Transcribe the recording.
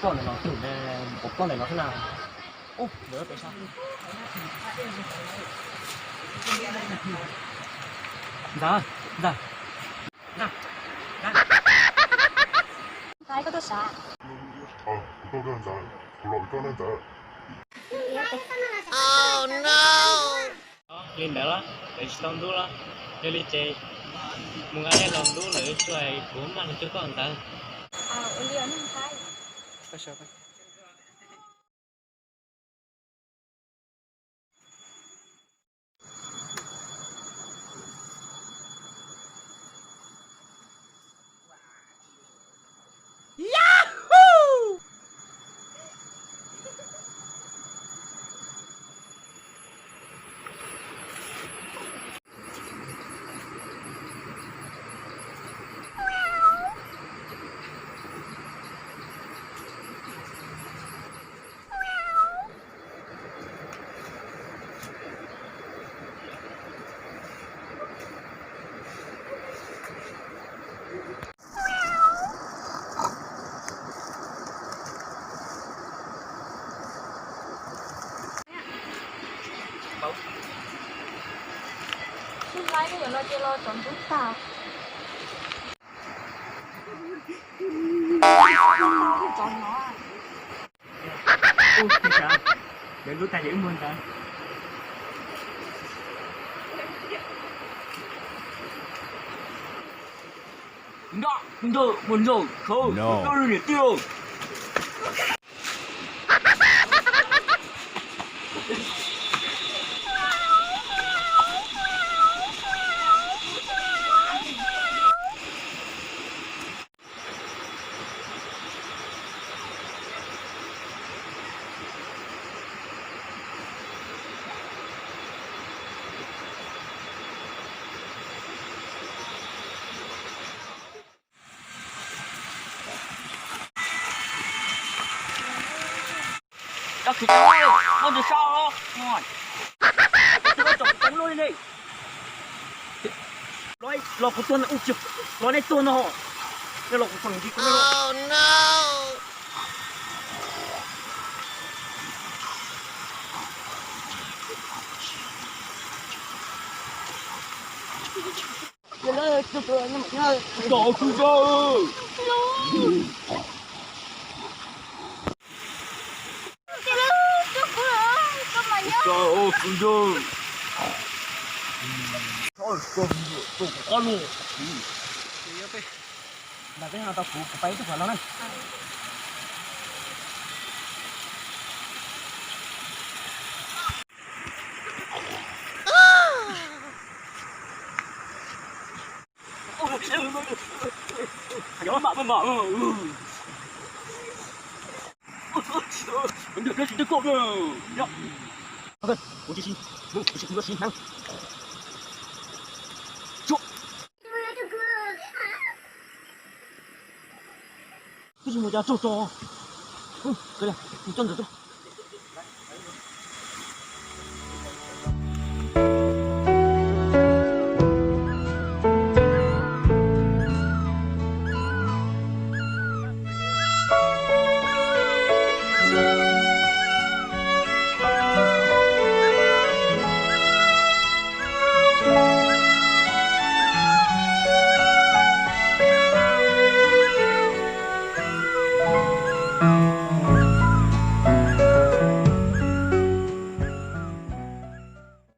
Koj ntawm no, tus ne, ua koj ntawm no xwb na. Ub, ntawm pem sab. Ntxawm, ntxawm. Ntxawm, ntxawm. Ntxawm, koj tuaj sav? Kuv tuaj koj ntxawm, kuv los koj ntxawm. Li ntawd los lawv tsis tau ntub los, yog li ces mus nqa dej los ntub lawv tsuag kuv maj los cuag koj ntxawm. Sib laib yuav no ces los tov ntub tag. Ub, txiv tsawv, lawv lub tag ces wb mus ntawd. Nrog, nrog, mus nrog, khawv, nrog niam tij. Cov khib cov muab ntws sab os. Los kuv tuag no, los nej tuag no. Nej los kuv txog nti kuv no. Twb tsis mus cas tsaug tso. Mus coj ntawd tso.